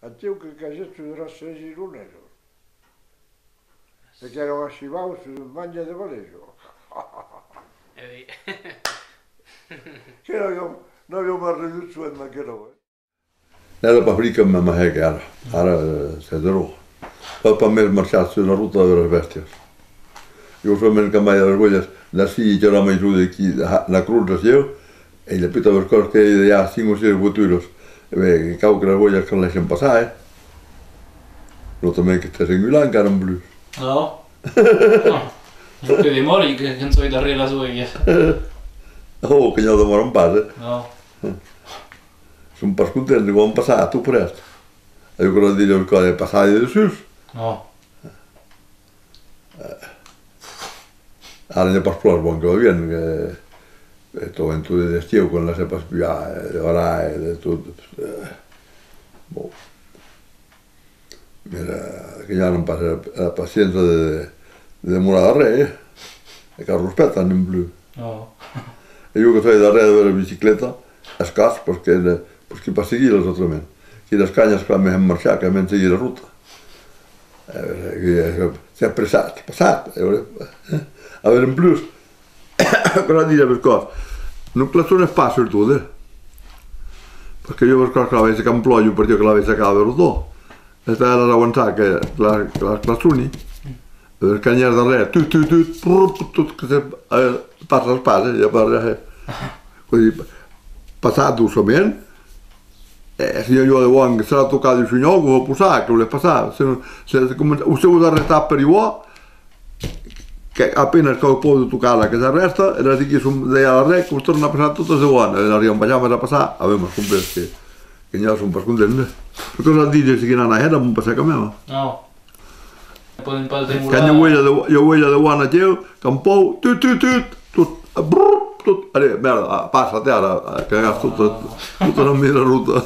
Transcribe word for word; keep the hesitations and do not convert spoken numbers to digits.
Aciu que casèt sus de las sèis ironesos. E qu'èran achivaus sus un mange de valejo. E oui. Que n'aviam, n'aviam arredut soent d'aquela, eh. N'èra pas brica mèma hèca ara. Ara, eh, se dròga. Fa pas mès marchar sus la rota de las bèstias. Jo solament quand mai las bojas, la sigui que la maison d'aquí, la, la crotz aciu, e la puta per còr que i a cinc o sièis voituras. E ben, cau que las bojas que laissan passar, eh. Lo tanben que estàs engulant encara en plus. Non. Non. Jo que demòri que, que soi darrèr las bojas. Oh, que n'i demòran pas, eh. Non. Son pas contents de quan passar tot prèst. Aviá que la dire el còr de passar de dessús. Non. Ara n'i a pas plan, bon, que va bien, que, que tot en tot d'estiu, quan la se pas pujar, eh, de varar, eh, de tot, eh, bon. Mira, que ja non pas la, la paciéncia de, de demorar darrèr, eh? E que respèctan non plus. Non. E jo que soi darrèr de la bicicleta, es cas, parce que, parce que pas seguir les autrament. Que las canhas que la me hèn marchar, que la me hèn seguir la rota. Eh, que, que, s'es apressat, passat, eh, eh. A veure, en plus, Aquò la dire per còp. Non claçonètz pas surtot, eh. Parce que jo per còp que l'avèi sacat en plòja, per Dieu que l'avèi sacat per tot. E t'as avançat que la, que la claçoni. E per canhar darrèr, tut, tut, tut, prup, tot que se, eh, passa pas, eh, i a pas res, eh. Così, passar doçament, eh, se i a de bon que serà tocat de sunhòl, que vau passar, que vau passar. Se, se, se, o se vos arrestar per ieu, que apenas cau pòde tocar la que s'arrèsta, e las d'aquí son de darrèr, que vos tornan a passar totas de bona, e las arriban pas jamai a passar, a veure, mas comprés que, que n'i a son pas contents, eh? Perque las dides que n'an a hèr, van passar quand même. Non. Podem pas demorar. Quand jo vei la de, jo vei la de bona, teu, quand pòu, tut, tut, tut, tot, brrr, tot, allez, mèrda, ah, passa-te ara, ah, cagas tota, tota la mia ruta.